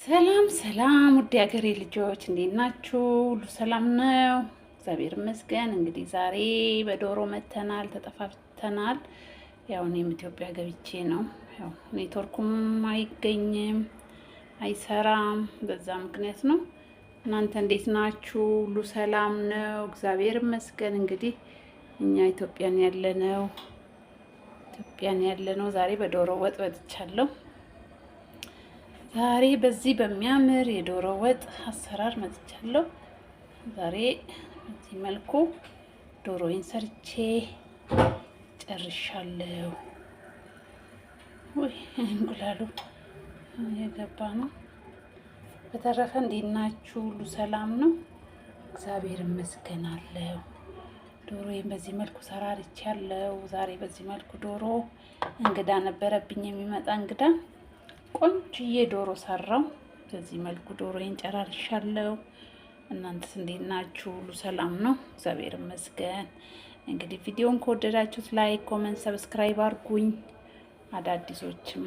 ሰላም ሰላም ውድ የሀገሬ ልጆች እንዴት ናችሁ? ሁሉ ሰላም ነው? እግዚአብሔር ይመስገን። እንግዲህ ዛሬ በዶሮ መተናል፣ ተጠፋፍተናል። ያው እኔም ኢትዮጵያ ገብቼ ነው። ያው ኔትወርኩም አይገኝም፣ አይሰራም። በዛ ምክንያት ነው። እናንተ እንዴት ናችሁ? ሁሉ ሰላም ነው? እግዚአብሔር ይመስገን። እንግዲህ እኛ ኢትዮጵያን ያለነው ኢትዮጵያን ያለነው ዛሬ በዶሮ ወጥ መጥቻለሁ። ዛሬ በዚህ በሚያምር የዶሮ ወጥ አሰራር መጥቻለሁ። ዛሬ በዚህ መልኩ ዶሮዬን ሰርቼ ጨርሻለሁ። ውይ እንቁላሉ የገባ ነው። በተረፈ እንዴት ናችሁ? ሁሉ ሰላም ነው? እግዚአብሔር ይመስገን አለው። ዶሮዬን በዚህ መልኩ ሰራርቻለሁ። ዛሬ በዚህ መልኩ ዶሮ እንግዳ ነበረብኝ፣ የሚመጣ እንግዳ ቆንጅዬ ዶሮ ሰራው። በዚህ መልኩ ዶሮዬን ጨራርሻለሁ። እናንተስ እንዴት ናችሁ? ሁሉ ሰላም ነው? እግዚአብሔር ይመስገን። እንግዲህ ቪዲዮን ከወደዳችሁት like፣ comment፣ subscribe አድርጉኝ። አዳዲሶችም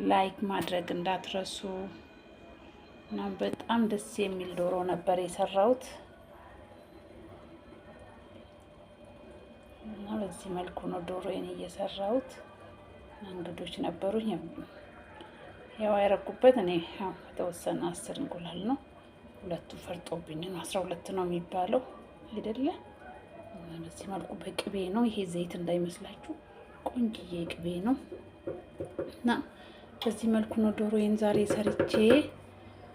like ማድረግ እንዳትረሱ እና በጣም ደስ የሚል ዶሮ ነበር የሰራሁት እና በዚህ መልኩ ነው ዶሮዬን እየሰራሁት። እንግዶች ነበሩኝ። ያው ያረኩበት እኔ ያው የተወሰነ 10 እንቁላል ነው፣ ሁለቱ ፈርጦብኝ ነው። 12 ነው የሚባለው አይደለ? እና በዚህ መልኩ በቅቤ ነው ይሄ፣ ዘይት እንዳይመስላችሁ ቆንጅዬ ቅቤ ነው። እና በዚህ መልኩ ነው ዶሮዬን ዛሬ ሰርቼ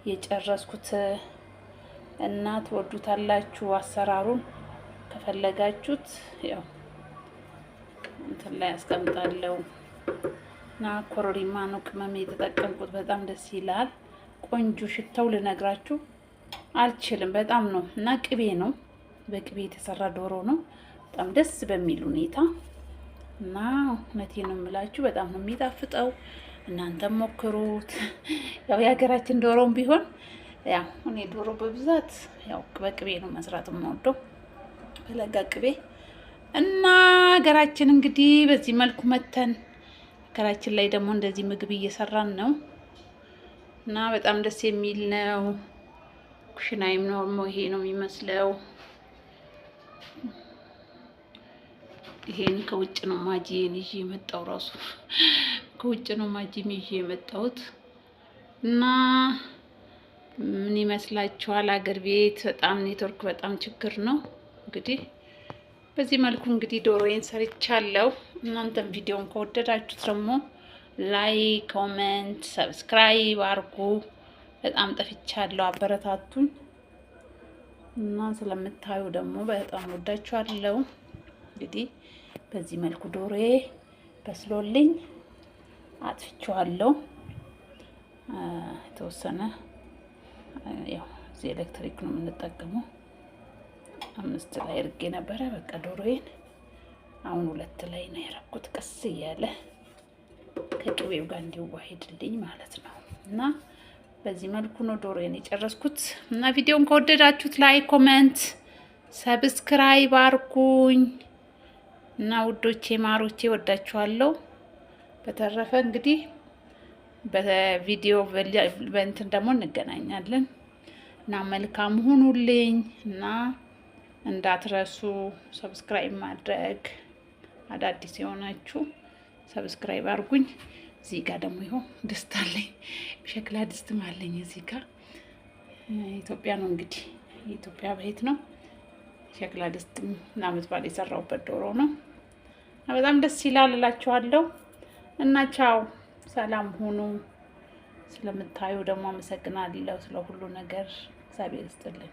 የጨረስኩት። እና ትወዱታላችሁ። አሰራሩን ከፈለጋችሁት ያው እንትን ላይ አስቀምጣለሁ። እና ኮረሪማ ነው ቅመም የተጠቀምኩት። በጣም ደስ ይላል። ቆንጆ ሽታው ልነግራችሁ አልችልም። በጣም ነው እና ቅቤ ነው፣ በቅቤ የተሰራ ዶሮ ነው። በጣም ደስ በሚል ሁኔታ እና እውነቴን ነው የምላችሁ በጣም ነው የሚጣፍጠው። እናንተም ሞክሩት። ያው የሀገራችን ዶሮም ቢሆን ያው እኔ ዶሮ በብዛት ያው በቅቤ ነው መስራት የምወደው፣ በለጋ ቅቤ። እና ሀገራችን እንግዲህ በዚህ መልኩ መተን ሀገራችን ላይ ደግሞ እንደዚህ ምግብ እየሰራን ነው እና በጣም ደስ የሚል ነው። ኩሽናይም ነው ይሄ ነው የሚመስለው። ይሄን ከውጭ ነው ማጂን ይዤ የመጣው፣ ራሱ ከውጭ ነው ማጂም ይዤ የመጣሁት። እና ምን ይመስላችኋል? አገር ቤት በጣም ኔትወርክ በጣም ችግር ነው። እንግዲህ በዚህ መልኩ እንግዲህ ዶሮዬን ሰርቻለሁ። እናንተም ቪዲዮን ከወደዳችሁት ደግሞ like፣ comment፣ subscribe አድርጉ። በጣም ጠፍቻለሁ፣ አበረታቱኝ እና ስለምታዩ ደግሞ በጣም ወዳችኋለሁ። እንግዲህ በዚህ መልኩ ዶሮዬ በስሎልኝ አጥፍቼዋለሁ። የተወሰነ ያው እዚህ ኤሌክትሪክ ነው የምንጠቀመው። 5 ላይ እርጌ ነበረ። በቃ ዶሮዬን አሁን 2 ላይ ነው ያረኩት። ቀስ እያለ ከቅቤው ጋር እንዲዋሄድልኝ ማለት ነው። እና በዚህ መልኩ ነው ዶሮዬን የጨረስኩት። እና ቪዲዮን ከወደዳችሁት like፣ comment፣ subscribe አርጉኝ። እና ውዶቼ ማሮቼ ወዳችኋለሁ። በተረፈ እንግዲህ በቪዲዮ በእንትን ደግሞ እንገናኛለን። እና መልካም ሁኑልኝ እና እንዳትረሱ subscribe ማድረግ፣ አዳዲስ የሆናችሁ subscribe አድርጉኝ። እዚህ ጋር ደግሞ ይኸው ድስት አለኝ፣ ሸክላ ድስትም አለኝ እዚህ ጋር። ኢትዮጵያ ነው እንግዲህ የኢትዮጵያ ቤት ነው። ሸክላ ድስትም ለዓመት በዓል የሰራሁበት ዶሮ ነው። በጣም ደስ ይላል እላችኋለሁ። እና ቻው፣ ሰላም ሁኑ። ስለምታዩ ደግሞ አመሰግናለሁ ስለ ሁሉ ነገር። እግዚአብሔር ይስጥልኝ።